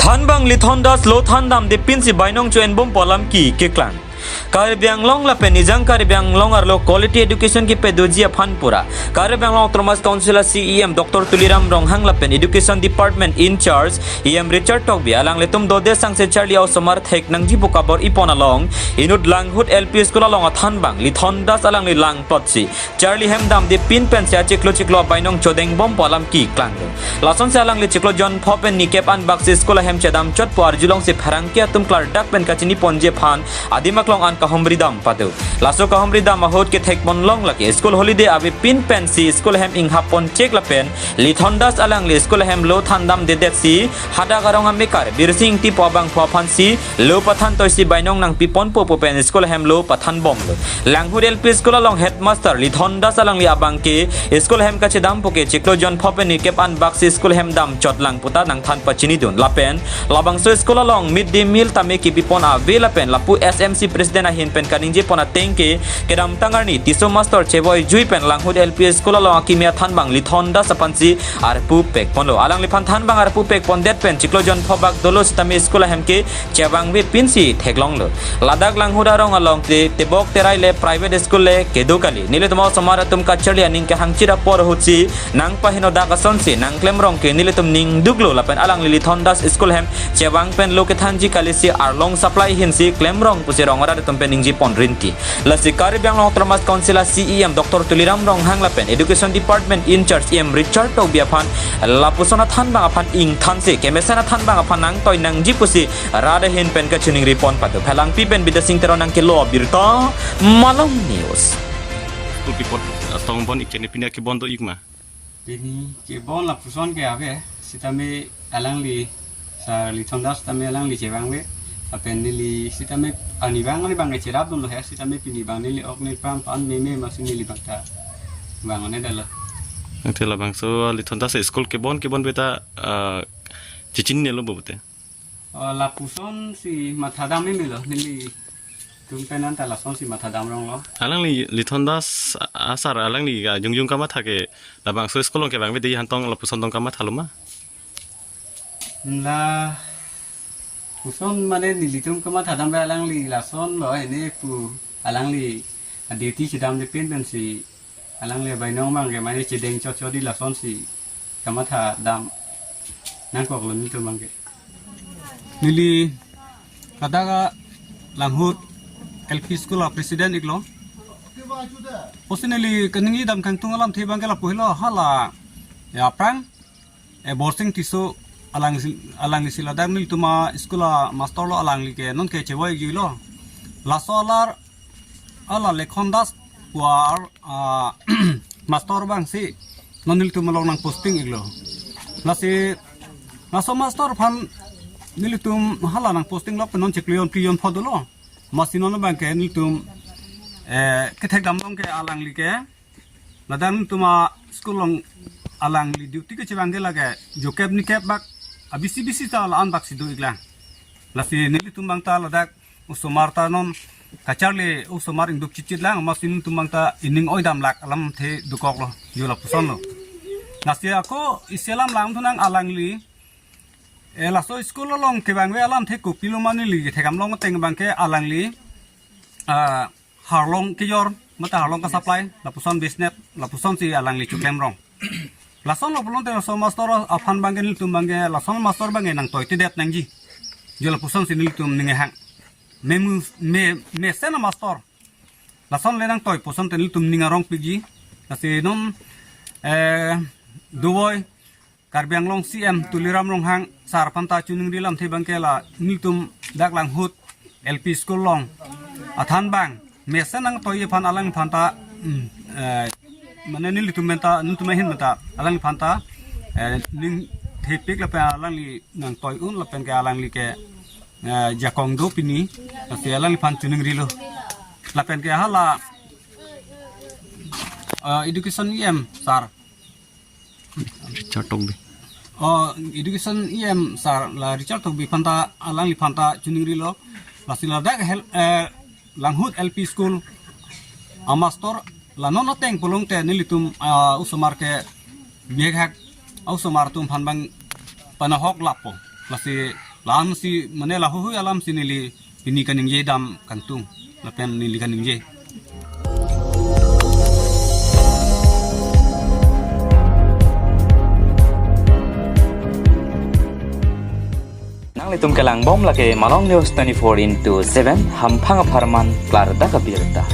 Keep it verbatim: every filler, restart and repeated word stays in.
Thanbang Lithon Das lo thandamde pinsi bainong cho-enbompo alam ke keklang. Karbi Anglong lapen ejang Karbi Anglong arlo quality education kepadoji aphan pura Karbi Anglong Autonomous Council a CEM Doctor Tuliram Ronghang lapen Education Department in charge EM Richard Tokbi alanglitum dode sangse charli a-osomar thek nangji pu kabor-ipon along inut Langhut L P School along athanbang Lithon Das alangli langplotsi charli hem damde pin pensi achiklo chiklo abainong chodengbompo alam keklanglo. Lasonsi alangli chiklo jon pho pen nikep anbaksi school ahem chedamchotpo arjulongsi pherangke atum klardak pen kachiniponji aphan adim aklong an kahumri dam pado. Laso kahumri dam ahut kethekpon long lake school holiday ave pin pensi school ahem inghappon chek lapen Lithon Das alangli school ahem lo thandamdedetsi hadak arong amekar Birsing Ingti pu abangphu aphansi lo pathan toisi bainong nangpiponpo pu pen school ahem lo pathanbomlo. Langhut L P School along headmaster Lithon Das alangli abangke school ahem kachedampo ke chiklo jon pho pen nikep anbaksi school ahem damchotlang puta nangthan pachinidun. Lapen labangso school along mid day meal tame kepipon ave lapen lapu S M C president ahin pen kaningjepon ateng ke kedamtang arni Tisso master chevoijui pen Langhut L P School along akimi athanbang Lithon Das aphansi arpu pekponlo. Alangliphan thanbang arpu pekpondet pen chiklo jon pho bak dolo sitame school ahem ke chevangve pinsi theklonglo. Ladak Langhut arong along te tebok terai le private school le kedo kali. Nelitum osomar atum kacharli aning kehangchit apor ahutsi nangpahinodak asonsi nangklemrong ke nelitum ningduklo lapen alangli Lithon Das school ahem chevang pen lo kethanji kalisi arlong supply ahinsi klemrong pusi rong arat atum pen ningjepon rinti. Lasi Karbi Anglong Autonomous Council a CEM Doctor Tuliram Ronghang lapen Education Department in charge EM Richard Tokbi aphan lapuson athanbang aphan ingthansi kemesen athanbang aphan nangtoi nangji pusi rat ahin pen kachiningripon pado. Phelangpi pen Bidya Sing Teron nangkelo abirta Malong News. School kepot atong bon ik chene pini kebon do ik ma? Pini kebon lapuson ke ave, sitame alangli Sar Lithon Das sitame alangli chevangve. Lapen neli sitame arnivang arnivang ke cherapdunlo he, sitame pini abang neli ok nepram pan meme masi neli abang ta vang one dalo. Nangte labangso Lithon Das school kebon kebonve ta, ah, chechinine lo bo pute. Oh, lapusonsi mathadam memelo, nelitum pen anta lasonsi mathadam ronglo. Alangli Lithon Das a-, asar alangli ka jongjong kamatha ke labangso school along kevangve dei hantong lapuson tong kamathalo ma? Lapuson mane nelitum kamathadamve alangli lasonlo, ene pu alangli a-duty chedamde pin pensi alangli bainong abangke mane chedeng chotchot di lasonsi kamathadam nangkoklo nelitum abangke. Neli kadaka Langhut L P School a-president iklo. Pusi neli kaningjedam kangtung alamthe abangke lapu helo hala ya aphrang, eh, Borsing Tisso alang si, alanglisi ladak nelitum a-school a-master lo, alangli ke non ke chevoijuilo. Laso alar ala Lithon Das pu ar, ah, master abangsi non nelitum along nangposting iklo. Lasi laso master aphan nelitum hala nangposting lok pen non chiklo jon phli jon pho dolo. Masi non abangke nelitum, eh, kethekdam long ke alangli ke ladak nelitum a-school along alangli duty kechevang ke lake jokep nikep bak abisi bisi ta la-an baksi do iklang. Lasi nelitum abang ta ladak osomar ta non kacharli osomar ingduk chitchit lang, masi nelitum abang ta ining oidam lak alamthe dokoklo, jo lapusonlo. Lasi ako isi alam langthu nang alangli, eh, laso school along kevangve alamthe kopilo ma neli kethekdam long ateng abangke alangli, ah, harlong kejor, mate harlong ka-supply, lapuson business, lapusonsi alangli choklem rong. Lasonlo pulote laso master aphan abangke nelitum abangke, lason master abangke nangtoitedet nangji. Jo lapusonsi nelitum ning kehang. Memu, me, mesen a-master. Lason le nangtoi pusonte nelitum ning arongpikji. Lasi non, eh, dovoi Karbi Anglong CEM Tuliram Ronghang sar aphanta chiningri alamthe abangke la nelitum dak Langhut L P School along athanbang mesen nangtoiji aphan alangphanta, mm, eh, mane nelitum penta, nelitum ahin penta alangphanta, eh, ning thepik lapen alangli nangtoi un lapen ke alangli ke, eh, jakong do pini, lasi alangphan chiningrilo. Lapen ke hala, eh, Education EM sar. Richard Tokbi. Oh, Education EM sar la Richard Tokbi phanta, alangli phanta chiningrilo. Lasi ladak hel, eh, Langhut L P School a-master la non ateng pulote nelitum, ah, osomar ke bihek hak osomar atum aphan abang panahok lapo. Lasi Lamsi mane lahuhui alamsi neli pini kaningje dam kangtung lapen neli kaningje. Nanglitum kelang bom lake Malong News twenty-four into seven, hamphang apharman klardak abirta.